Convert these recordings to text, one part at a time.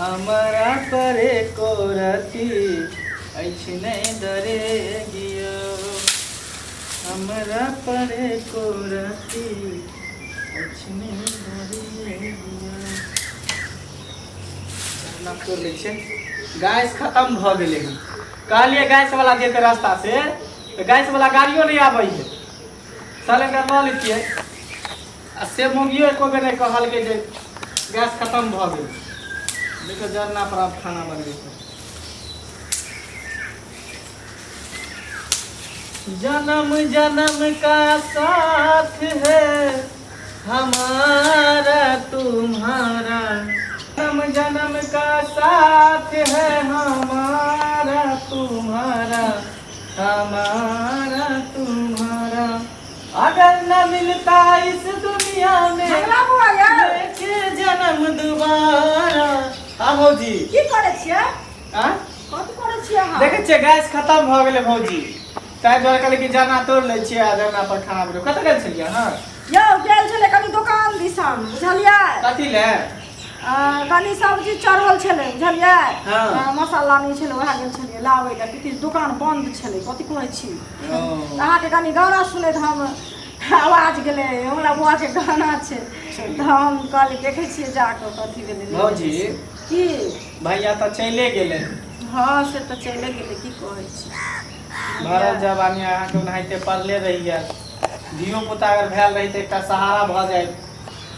हमरा पर एको रति अछि नहि दरेगियो। हमरा पर एको रति अछि नहि दरेगियो। ना तोड़ लै छियै। गैस खतम भऽ गेलै हन। कहलियै गैस वाला जेतै रास्ता से तऽ गैस वाला गाड़ियो नहि आबै है। साले एकरा लऽ लैतियै आ से मौगियो एको बेर नहि कहलकै जे गैस खतम भऽ गेल। देखियौ जरना पर आब खाना बनबै छै। जन्म जन्म का साथ है हमारा तुम्हारा, जन्म जन्म का साथ है हमारा तुम्हारा, हमारा तुम्हारा। अगर न मिलता इस दुनिया में झगड़ा बुआ यौ। एक जन्म दोबारा। हाँ भौजी, की करै छियै? आँ? कथी करै छियै अहाँ? देखै छियै गैस खतम भऽ गेलै भौजी, ताहि दुआरे कहलियै कि जरना तोड़ि लै छियै आ जरना पर खाना बनेबै। कतऽ गेल छलियै अहाँ? यौ गेल छलै कनि दोकान दिसन, बुझलियै? कथी लए? कनि सब्जी चढ़ल छलै, बुझलियै? हाँ। मसाला नहि छलै, वएह गेल छलियै लाबै लए। किछु दोकान बन्द छलै। कथी कहै छी, ओ। अहाँके कनि गाना सुनैत हम आवाज गेलै हमरा बौआके गाना छै, तऽ हम कहलियै देखै छियै जाकऽ कथी भेलै। नहि भौजी। भेलै से। की भैया तऽ चलिए गेलै। हँ, से तऽ चलि गेलै, की कहै छी। भरल जवानी अहाँके ओनाहिते पड़ले रहि गेल। धियो पुता अगर भेल रही तऽ एकटा सहारा भऽ जाइत।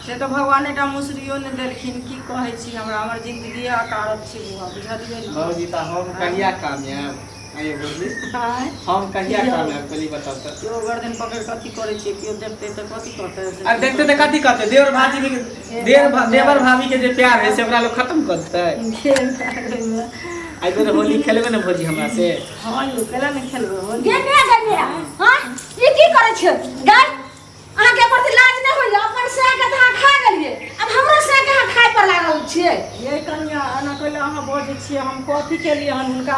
से तऽ भगवान एकटा मुसरियो नहि देलखिन। की कहै छी, हमरा हमर जिन्दगी अकारत छै बौआ, बुझलियै ने? भौजी, तऽ हम कहिया कामयाब आइए भौजी? आँय? हम कहिया कामयाब, पहिले बताउ तऽ। केओ गर्दन पकड़ि कऽ अथी करै छियै, केओ देखतै तऽ कथी कहतै से? आ देखते तऽ कथी कहते? देवर भाभी के देवर देवर भाभी के जे प्यार है से ओकरा लोग खत्म कऽ देतै? एहि बेर होली खेलबै ने भौजी हमरा से? हँ यौ, केला नहि खेलबै होली? गे ने गे ने, हाँ, ई की करै छियै गाय? अहाँके प्रति लाज नहि होइए? अपन सएह के तऽ अहाँ खा गेलियै, आब हमरो सएह के अहाँ खाय पर लागल छियै। ये कनिया, एना कैले अहाँ बजै छियै? हम कथी केलियै हन हुनका?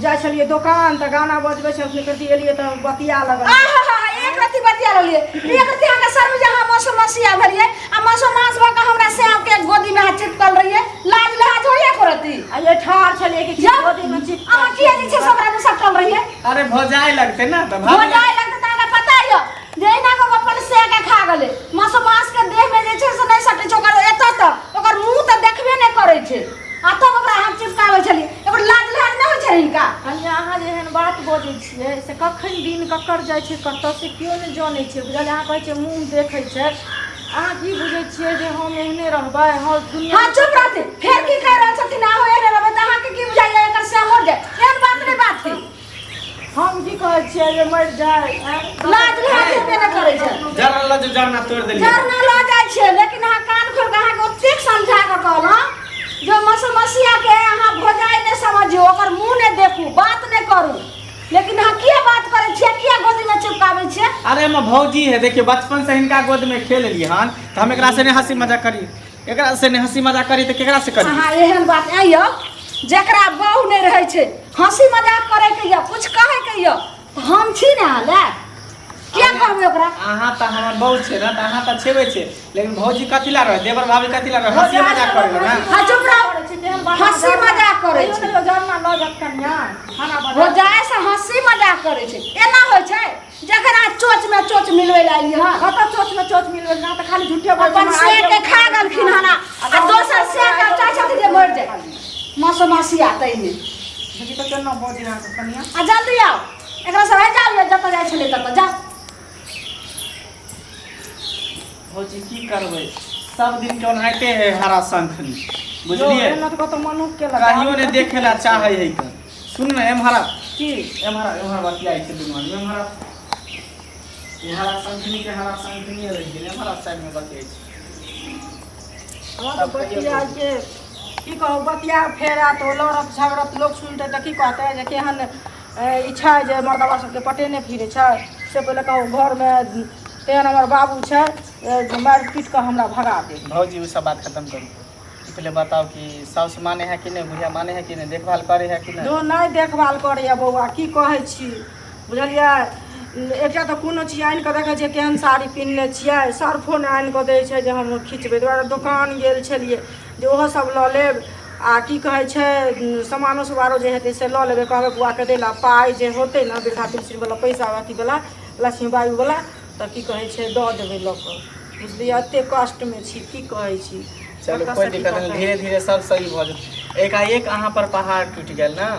जाइ छलियै दोकान तऽ गाना बजबै छलखिन, प्रति एलियै तऽ बतिया लगल। आहा, एक रत्ती बतिया लेलियै, एक रत्ती अहाँके शर्म जे अहाँ मौसम मसिया भेलियै आ मौसम मास भऽ कऽ हमरा सएह के गोदीमे अहाँ चिपकल रहियै? लाज लहाज होइए एको रत्ती? आ ये ठाढ़ छलियै कि यौ, गोदीमे चिपकल? अहाँ किया जे छै से ओकरा मे सटल रहियै? अरे भौजाइ लगतै ने तऽ भाभी। भौजाइ लगतै तऽ अहाँके पता यऽ जे एहिना कऽ अपन सएह के खा गेलै। मासो मास के देह में जे छै से नहि सटै छै ओकर एतऽ तक, ओकर मुंह तऽ देखबे नहि करै छै आ तब ओकरा अहाँ चिपकाबै छलियै। एकर लाज लिहाज नहि होइ छै हिनका? कनिया, अहाँ जे एहन बात बजै छियै से कखन दिन ककर जाइ छै कतऽ से केओ नहि जनै छै, बुझलियै? अहाँ कहै छियै मुँह देखै छै, अहाँ की बुझै छियै जे हम एहने रहबै? हँ दुनिया। हँ, चुप रहतै। फेर की कहि रहल छथिन? अहाँ एहने रहबै तऽ अहाँके की बुझाइया एकर सएह मरि जाय? एहन बात नहि बात छै। हम की कहै छियै जे मरि जाय? लाज लिहाज हेबे नहि करै छै। जरना लऽ जो, जरना तोड़ि देलियै। जरना लऽ जाइ छियै, लेकिन अहाँ कान खोलि कऽ अहाँके ओतेक समझा कऽ कहलहुँ जे मसमसिया के अहाँ भौजाइ नहि समझियौ, ओकर मुँह नहि देखू, बात नहि करू, लेकिन अहाँ किया बात करै छियै? किया गोदीमे चिपकाबै छियै? अरे हम भौजी है, देखियौ बचपन से हिनका गोद में खेल एलियै हन तऽ हम एकरा से नहि हंसी मजाक करी, एकरा से नहि हंसी मजाक करी तऽ केकरा से करी? अहाँ एहन बात आइ यौ, जकरा बहु नहि रहै छै हंसी मजाक करैके यऽ, कुछ कहैके यऽ तऽ हम छी ने अहाँ लए। किया कहबै ओकरा? अहाँ तऽ हमर बहू छै ने, तऽ अहाँ तऽ छेबे छै, लेकिन भौजी कथी ला रहै, देवर भाभी कथी ला रहै? हंसी मजाक करै ला ने। हाँ, चुप रहो। हंसी मजाक करै छै। जरना लऽ जात कनिया, खाना बना। हो जाए से हंसी मजाक करै छै। एना होइ छै जखन अहाँ चोच में चोच मिलबै लए एलियै हँ? कतऽ चोच में चोच मिलबै ना, तऽ खाली झूठे बजै। अपन से के खा गेलखिन हन आ दोसर से के चाहै छथिन जे मरि जाय मासो मासी आ ताहिमे। देखी तऽ केना बजै अहाँके कनिया। आ जल्दी आउ, एकरा सब जाउ जतऽ जाइ छलै ततऽ जाउ। भौजी, की करबै, सब दिन के ओनाहिते है हरा शंखनी, बुझलियै? एना तऽ कतऽ मनुख के लगा कहियो ने देखे ला चाहे है। कऽ सुन ने एम्हरा। की? एम्हरा, एम्हर बतियाइ छै दुनू आदमी। एम्हरा ई हरा शंखनी के हरा शंखनी रहि गेल। एम्हरा साइड में बतियाइ छै। हमरा तऽ बतिया के की कहू, बतिया फेर आयत ओ लड़त झगड़त, लोक सुनतै तऽ की कहतै जे केहन ई छै जे मर्दबा सबके पटेने फिरै छै। से पहिले कहू, घरमे तेहन हमर बाबू छै जे मारि पीट कऽ हमरा भगा देत। भौजी, ओ सब बात खत्म करू। ई पहिले बताउ कि साउस माने है कि नहि, बुढ़िया माने है कि नहि, देखभाल करे है कि नहि? जो नहि देखभाल करैए बौआ, की कहै छी, बुझलियै? एकटा तऽ कोनो चीज आनि कऽ देखै छियै केहन साड़ी पिन्हने छियै, सर्फो नहि आनि कऽ दै छै जे हम खिचबै। दुआरे दोकान गेल छलियै जे ओहो सब लऽ लेब। आ की कहै छै सामानो सब आरो जे हेतै से लऽ लेबै कहबै बौआके दै लए पाइ जे होतै ने वृद्धा पेंशनवला पैसा अथीवला लक्ष्मीबाईवला तऽ की कहै छै दऽ देबै लऽ कऽ बुझलियै एतेक कष्टमे छी की कहै छी चलू कतऽसँ कोइ की दिक्कत नहि कतऽ। धीरे धीरे सब सही भऽ जेतै। एकाएक अहाँ पर पहाड़ टूटि गेल ने।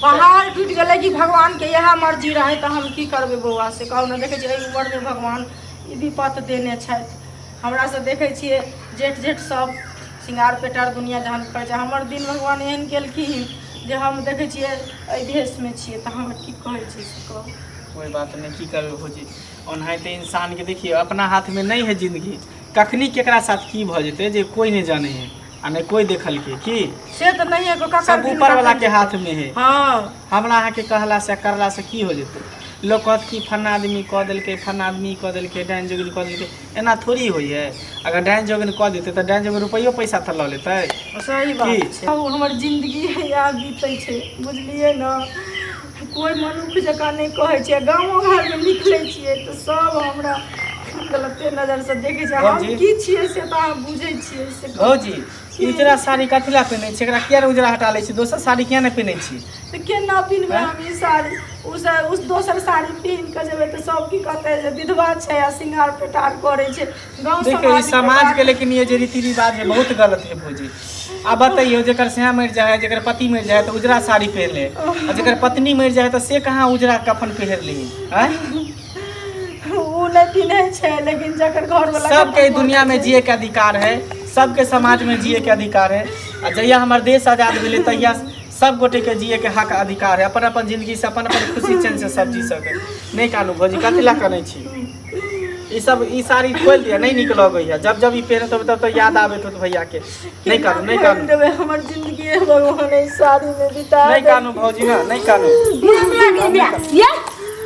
पहाड़ टूटि गेलै कि भगवानके इएह मर्जी रहै तऽ हम की करबै बौआ से कहू ने। देखै छियै एहि उमरमे भगवान ई विपत्त देने छथि। हमरा से देखै छियै जेठ जेठ सब श्रृंगार पेटार दुनिया जहान करै छै, हमर दिन भगवान एहन केलखिन जे हम देखै छियै एहि भेषमे छियै, तऽ हम की कहै छी से कहू। कोइ बात नहि, की करबै भौजी, ओनाहिते इंसानके देखियौ अपना हाथमे नहि है जिंदगी, कखनी केकरा साथ की भऽ जेतै जे कोइ नहि जानै है आ नहि कोइ देखलकै की से तऽ नहिए ककर सब दिन ऊपर वाला कखन के हाथ में है। हँ हमरा अहाँके कहलासँ करलासँ की हो जेतै? लोक कहत कि फन्ना आदमी कऽ देलकै, फन्ना आदमी कऽ देलकै, डाइन जोगिन कऽ देलकै। एना थोड़ी होइ है। अगर डाइन जोगिन कऽ देतै तऽ डाइन जोगिन रुपैओ पैसा तऽ लऽ लेतै। सही की? बात छै। कहू, हमर जिंदगी इएह बीतै छै बुझलियै ने। कोइ मनुख जकाँ नहि कहै छै। गामो घरमे निकलै छियै तऽ सब हमरा गलते नजरसँ देखै छै। हम भौजी। की छियै से तऽ अहाँ बुझै छियै से कहू। भौजी, ई उजरा साड़ी कथी लए पहिनै छी? एकरा किया उजरा हटा लै छी? दोसर साड़ी किया नहि पहिनै छी? तऽ केना पिन्हबै आँय? हम ई साड़ी? उस दोसर साड़ी पिन्ह कऽ जेबै तऽ सब की कहतै जे विधवा छै आ श्रृंगार पेटार करै छै। गाँव देखियौ ई समाजके समाज के बात लेकिन ये जे रीति रिवाज है बहुत गलत है भौजी। आ बतैयौ जेकर सैया मरि जाइ है, जेकर पति मरि जाइ है तऽ उजरा साड़ी पहिर ले, आ जेकर पत्नी मरि जाइ है तऽ से कहाँ उजरा कफन पहिर ली? आँय? ओ नहि पिन्है छै लेकिन जकर घरवला सबके खतम ई भऽ दुनिया जाइ में छै जिए के अधिकार है, सबके समाज में जिए के अधिकार है। आ जहिया हमर देश आजाद भेलै तहिया सब गोटे के जिए के हक अधिकार है। अपन अपन जिंदगी से अपन अपन खुशी चैन से सब जी सके। नहि कानू भौजी, कथी लए कनै छी? ई सब ई साड़ी खोलि दिअ, नहि नीक लगै है। जब जब ई पहिरत होबै तब तऽ याद आबैत होत भैया के। नहि केना कानू, नहि खोलि कानू, देबै? हमर जिंदगी भगवान एहि साड़ीमे बिता नहि कानू देलखिन। भौजी ने, नहि कानू। ये ये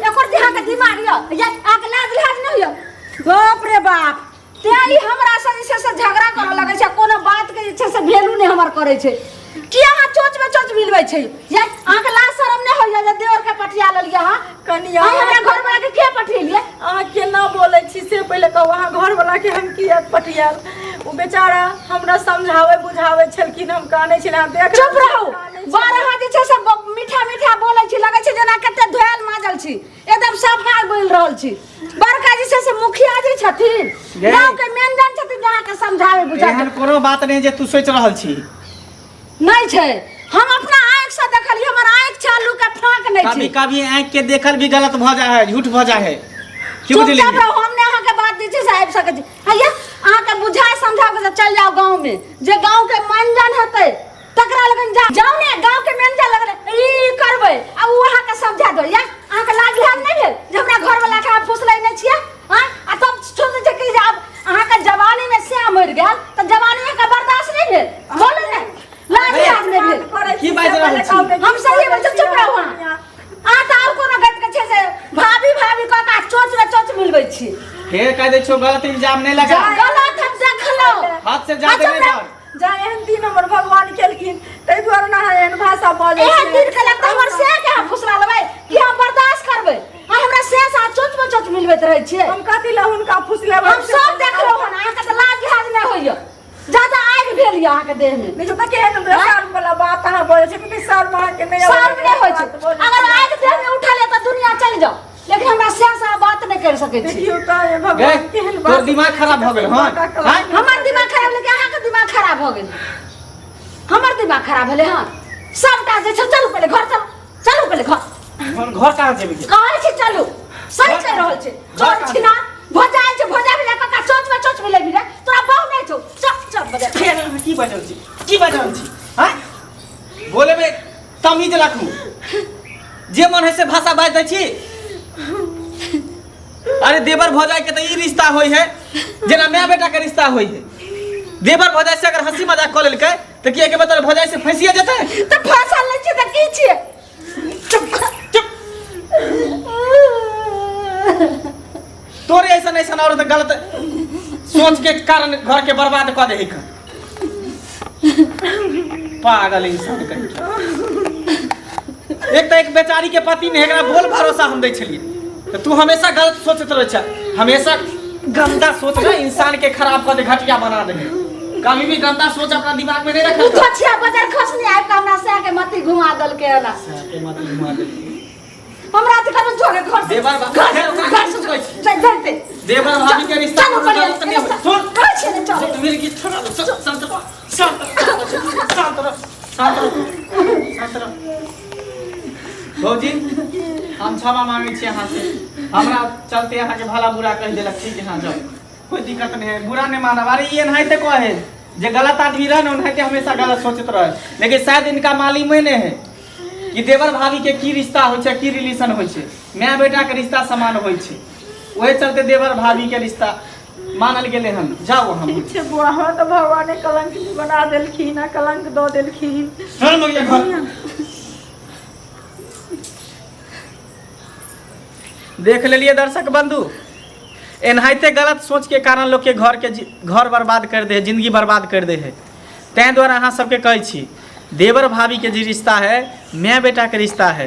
एकर देह के दिमाग यो ये आके लाज लिहाज नहीं यो। बाप रे बाप, ते ई हमरा से जे छै से झगड़ा करऽ लगै छै, कोनो बात के जे छै से वैल्यू नहि हमर करै छै। की अहाँ चोच में चोच मिलबै छै? ये अहाँके लाज शरम नहि होइया जे देवर के पटिया लेलियै अहाँ? कनिया, अहाँ हमरा घर वाला के किया पठेलियै? अहाँ केना बोलै छी से पहिले कहू। अहाँ घरवलाके हम किया पटियाल? ओ बेचारा हमरा समझाबै बुझाबै छलखिन, हम कानै छलै। अहाँ देख चुप रहल छी, रहू। कानै छलै। बारह जे छै से मीठा मीठा बोलै छी, लगै छै जेना कते धोयल माजल छी, एकदम सफा बोलि रहल छी। बड़का जे छै से मुखिया जी छथिन, गे। गाँव के मेनजन छथिन, जे अहाँके समझाबै बुझाबै एहन कोनो बात नहि जे तू सोचि रहल छी। नहि छै। हम अपना आँखि से देखलियै, हमर आँखि छै आलू के फाँक नहि कभी छै। कभी आँखि के देखल भी गलत भऽ जाइ है, झूठ भऽ जाइ है। की चुपचाप बुझलिही? रहू, हम नहि अहाँके बात जे छै से आबि सकै छी। हैया अहाँके बुझाय समझा के चलि जाउ गाँव में, जे गाँव के मानजन हेतै तकरा लगन जा जाउ ने। गाँव के मानजन लगन ई करबै आ उ अहाँके समझा दो। या अहाँके लाज लिहाज नहि भेल जे हमरा घर वाला के अहाँ फुसलै नहि छियै? आँय, आ तब सोचै छै कि जे आब अहाँके जवानी में सएह मरि गेल तऽ जवानी अहाँके बर्दाश्त नहि भेल? बोलू ने, लाज लिहाज नहि भेल? की बाजि रहल छी? हम सही बोलै छी, चुप रहू अहाँ। अहाँ तऽ आओर कोनो गति के छै से भाभी भाभी कऽ कऽ चोच में चोच मिलबै छी। फेर कह दै छियौ, गलत इल्जाम नहि लगा। गलत हम देखलहुँ। हद से ज्यादा नहि बढ़। जा एहन दिन हमर भगवान केलखिन ताहि दुआरे ने अहाँ एहन भाषा बजै एहन छियै। दिन केलक तऽ हमर से के अहाँ फुसला लेबै कि हम बर्दाश्त करबै? आ हमरा से से अहाँ चोच में चोच मिलबैत रहै छियै। हम कथी लए हुनका फुसलेबै? हम सब देखलहुँ हन, अहाँके तऽ लाज लिहाज नहि होइए, ज्यादा आगि भेल यऽ अहाँके देह में। देखियौ तऽ केहन शर्म वाला बात अहाँ बजै छियै। कते शर्म अहाँके नहि अबैए? शर्म नहि होइ छै। बात बजै अगर छियै। आगि देह में उठल यऽ तऽ दुनिया चलि जाओ, लेकिन हमरा से से बात नहि करि सकै छी। देखियौ तऽ हे गे, भगवान केहन तोर बात दिमाग खराब भऽ गेल हन? आँय? हमर दिमाग खराब लेकिन अहाँके दिमाग खराब भऽ गेल। हमर दिमाग खराब भेलै हन सबटा जे छै। चलू पहिले घर, चलू, चलू पहिले घर। हम घर कहाँ जेबै गे? कहै छी चलू, सही कहि रहल छै। चोर कहाँ छिना भोजाइ छै, भोजा भोजा कका चोच में चोच मिले रे, तोरा बहु नहि छौ। चल चल बजा। फेर अहाँ की बाजल छी? की बाजल छी? आँय? बोले में तमीज राखू, जे मन है से भाषा बाजि दै छी। अरे देवर भौजाई के तऽ ई रिश्ता होइ है जेना माय बेटा के रिश्ता होइ है। देवर भौजाई से अगर हंसी मजाक कऽ लेलकै तऽ की एके मतलब भौजाई से फंसिए जेतै? तऽ फसल नहि छियै तऽ की छियै? चुप चुप, तोरे ऐसन ऐसन औरत गलत सोच के कारण घर के बर्बाद कऽ दे है। पागल इंसान कहीं के। एक तऽ एक बेचारी के पति ने एकरा बोल भरोसा हम दै छलियै तऽ तू हमेशा गलत सोचैत रहै छ, हमेशा गंदा सोच ना इंसान के खराब कऽ दे, घटिया बना दे। कभी भी गंदा सोच अपना दिमाग में नहीं रखल तू छिया बाजार खसनी आबि कऽ हमरा सएह के मती घुमा देलकै हन। के मत घुमा देलकै। हमरा तऽ कहलहुँ जो गे घर से देवर बा- घर फेर ओकरा घर से की कहै छी? चल चलते देवर भाभी के रिश्ता चलू कोनो बढ़िया, गलत नहीं होइ। सुन कहै छियै ने चल मिल की छोड़ा शांत रह शांत रह शांत रह शांत रह शांत रह भौजी हम क्षमा मांगे छी अहाँ से हमरा चलते अहाँके भला बुरा कहि देलक ठीक है हाँ जाओ कोई दिक्कत नहीं है बुरा नहीं मानब अरे ई एनाहिते कहे जे गलत आदमी रहे ना ओनाहिते हमेशा गलत सोचैत रहे लेकिन शायद इनका मालूमे नहीं है कि देवर भाभी के की रिश्ता होइ छै की रिलेशन होइ छै माय बेटा के रिश्ता समान होइ छै ओहे चलते देवर भाभी के रिश्ता मानल गेलै हन जाउ हम ठीक छै बौआ हमरा तऽ भगवाने कलंक बना देलखिन आ कलंक दऽ देलखिन चल मगिया घर देख लेलिए दर्शक बंधु एनाहिते गलत सोच के कारण लोग के घर के घर बर्बाद कर दे है जिंदगी बर्बाद कर दे है तैं द्वारा अहाँ सबके कहै छी देवर भाभी के जे रिश्ता है माय बेटा के रिश्ता है।